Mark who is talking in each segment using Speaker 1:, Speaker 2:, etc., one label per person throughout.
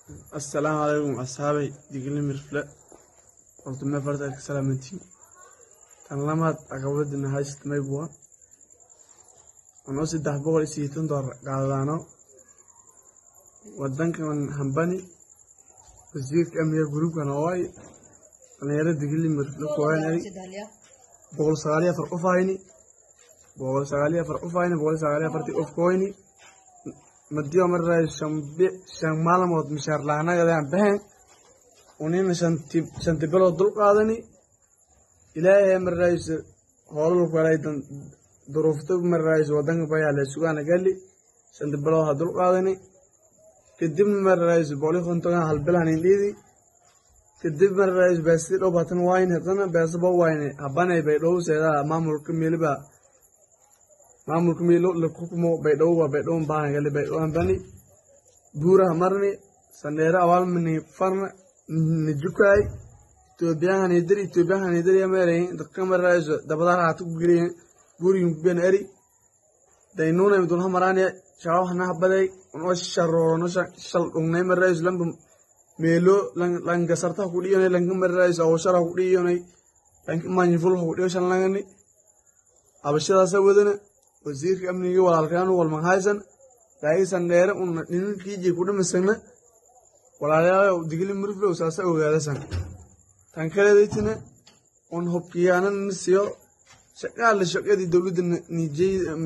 Speaker 1: Assalaamu calaykum asxaabay Digli Mirfle, horta mee farta ka salaamantiin. Tan lamaad, caqabadina hayst maybuwa anoo $380 qaadadaano wadankan hambani. Wasiirka amniga gruubkan oo ay dhalinyaro Digli Mirfle kuwaanay 194 qof hayni, 194 qof hayni, 194-tii qof koyni madiyo maray 5 maalmood mishaar laanagadaan baxeen, unina shanti bilood dul qaadani. Ilaahay marayso hoolal kalay duruufta marayso wadanka bayaa la sugaana gali, shanti bilood ha dul qaadani. Kadibna marayso 150 hal bilan indhiidi. Kadib marayso beesi dhow batan wayne, hadana beesa ba wayne habanay bay dhow seedaa maamulka meeliba maamulka meelo la kukumo bay dhow waa bay dhow baahan gali, bay dhow bani buuraha marni sandheere awaalmani farna nijukaay Itoobiyahan dir Itoobiyahan dir yameeray dadka marayso dabadaha haatu geliyen buuriyin ben eri daynuna dul hamaraane shaawahna habaday unoo sharoorno shal dhugnay marayso lamba meelo langasarta ku dhiyonay, lanka marayso awshara ku dhiyonay, lanka manjiful ku dhiyo shan langani abashadaasa wadana. Wasiirka amniga walaalkaan walman haysan laakiin sandheere una dhininkiijii ku dhimasagna. Walaalayaal Digli Murflow saasa ogaadasan. Tan kaleedaytina un hubkiyaanan siyo shaqaale shaqadii dowladda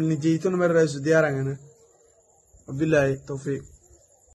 Speaker 1: nijeytona marayso diyaarangana. Wabilaahi tawfiiq.